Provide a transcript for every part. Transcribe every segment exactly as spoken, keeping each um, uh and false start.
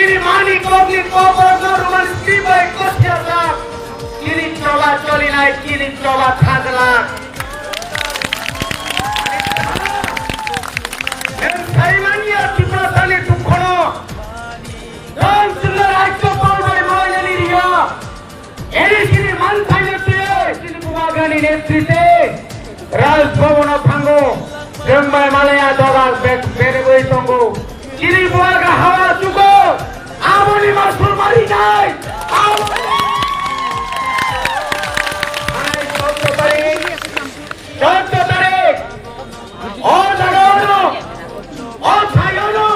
Chini mani kokni koborno Roman script bai kosia jak. Chini choba cholinai, chini choba thajlak. Nwng saimanya Tiprasani dukhono. Nwng chwngno rajyopal bai malainani riya. Eri sini manthaino twiwi chini Bubagrani netritwe Raj Bhavan-o thango. Chwng bai malaya doga be-, berwi tongo. Chini Bubagra hawa chugo. Aboni masul marinai. Aboni. Hai, chwng to tari. Chwng to tari. O jaga ono, o thai ono,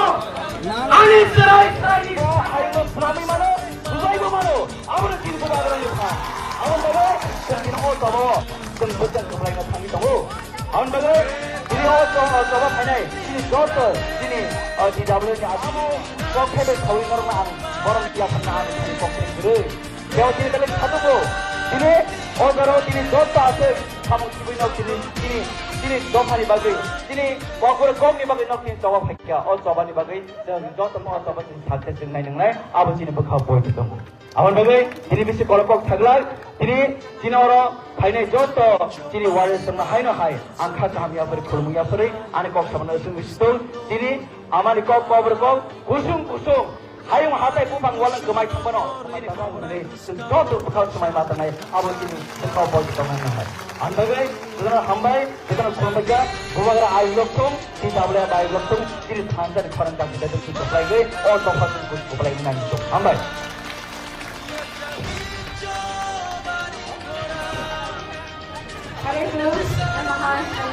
ani chwrai chwraini hayungno swnamwi mano, bujaibo mano, abono chini Bubagrani pha. Aboni bagwi chwng chini o chobo chwng bwchang kwplaino thangwi tongo. Aboni bagwi chini o cho-, o chobo phainai chini joto chini, o, T W ni aswk kok khaibwi sawi norokno ang borom yapharna ani thani kok thani kwrwi. Kebo chini belai khatungo. Chini o jorao chini joto aswk samung sibui nok chini, chini, chini dophani bagwi, chini kokborok kokni bagwi nok chini choba phaikha. O chobani bagwi chwng joto no o choba chini success wngnai nwngnai abo chini bwkha boitu tongo. Aboni bagwi chini bisi kolok kok thaglak, chini, chini oro phainai joto chini warriors rokno haino hai ang kha kaham yapharwi khulumung yapharwi ani kok samano chwng bisi tong. Chini amani kok kokborok kok kusung kusung Hayung hatai buphang walang kwmai thangmano, chini khorang hwnwi chwng joto bwkhao swmai ma tangnai, abo chini bwkhao bol tongnai nang hai. Ang bagwi, jotono hambai, jotono khulumbaikha, Bubagra ai lok thung, T W bai lok thung, chini thansa ni khorang kaki da chwng kwplai gwi, o dopha chwng kwplai nang thung. Hambai. Hello, hello, I'm Mahan.